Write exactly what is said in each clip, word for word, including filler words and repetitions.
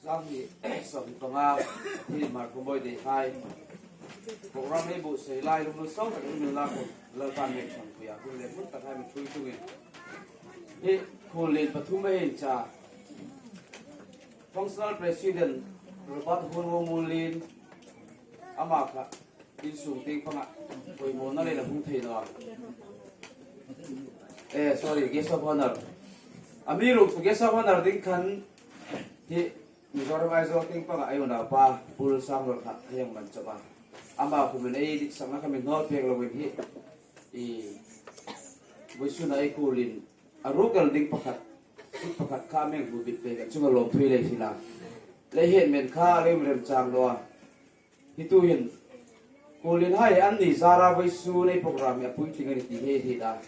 Ang hi sawm panga hi Hmarkhawmawi Day hai program hi buotsai lai lunglut sawng tak in min la khawm Lalpan mi ṭhangpuia hun le hmun tak hai mi ṭhuoi chungin hi khuolin pathum a hin cha. Functional President Robert Hun Wo Mun Lin ama kha insung tieng panga poimawna leia hung thei naw a. Eh, sorry, guest of honor. Amiruokchu guest of honor ding khan hi Mizoram Aizawl tieng panga ei unaupa Pu Lalsanglawl kha hei hang man chawp a. Ama kumin ei ditsakna kha mi hnawl pek loin hi, i, vawisuna ei khuolin a ruok el ding pakhat, pakhat kha a mi hmu bit pek a, chunga lawmthu ei hril a. Le het men kha a lem remchang naw a. Hi tuhin khuolin hai anni zara vawisun ei program hi a puitling a ni ti hi ei hriet a.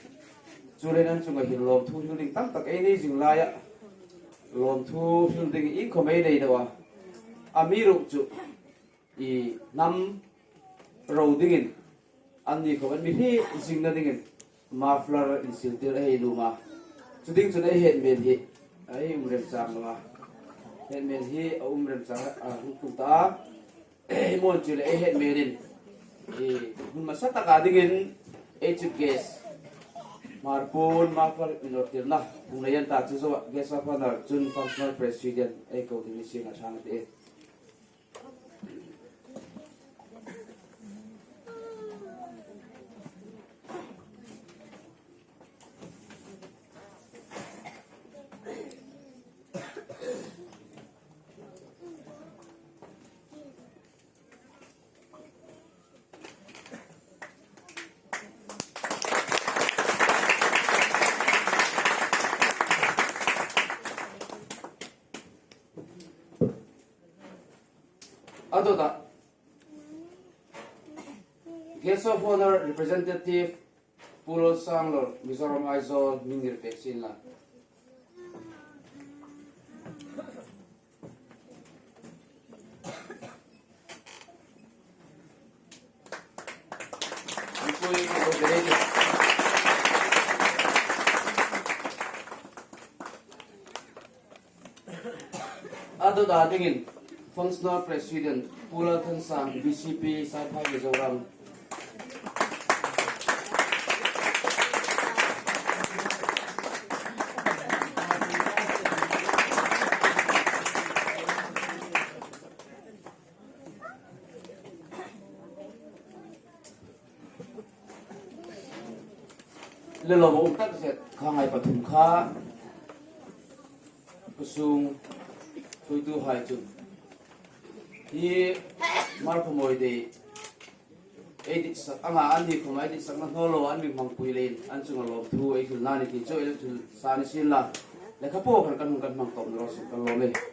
Chuleiin an chunga hin lawmthu hril ding tam tak ei nei zing laia lawmthu hril ding iengkhawm ei nei naw a. Amiruokchu i hnam ro dingin anni khawm an mi hriet zingna dingin muffler insiltir a hei nuom a. Chu ding chun ei het men hi a um remchang naw a. Het men hi a um remchang a, a hung tlung ta a. Ei mawn chu le ei het menin i hun hmasa taka dingin ei chief guest Hmarpuin muffler inawrtirna hung nei an ta, chu zoa guest of honor chun functional president ei ko ding ni sien a ṭhang a tih. A dawta, guest of honor representative Pu Lalsanglawl, Mizoram Aizawl, mi ngir pek sien la. A dawta dingin functional president Pu Lalthansang, V C P, Saiphai, Mizoram. Le lawmum tak zet kha ngai pathum kha khawsung thuoituhai chun hi Hmarkhawmawi Day ei ditsak anga anni khawm ei ditsakna hnawl loa an mi hmangpui leiin an chunga lawmthu ei hrilna a ni ti chu ei lo hril sa ni sien la. Lekhabu khan kan hung kan hmang tawp ni raw se, kan lawm e.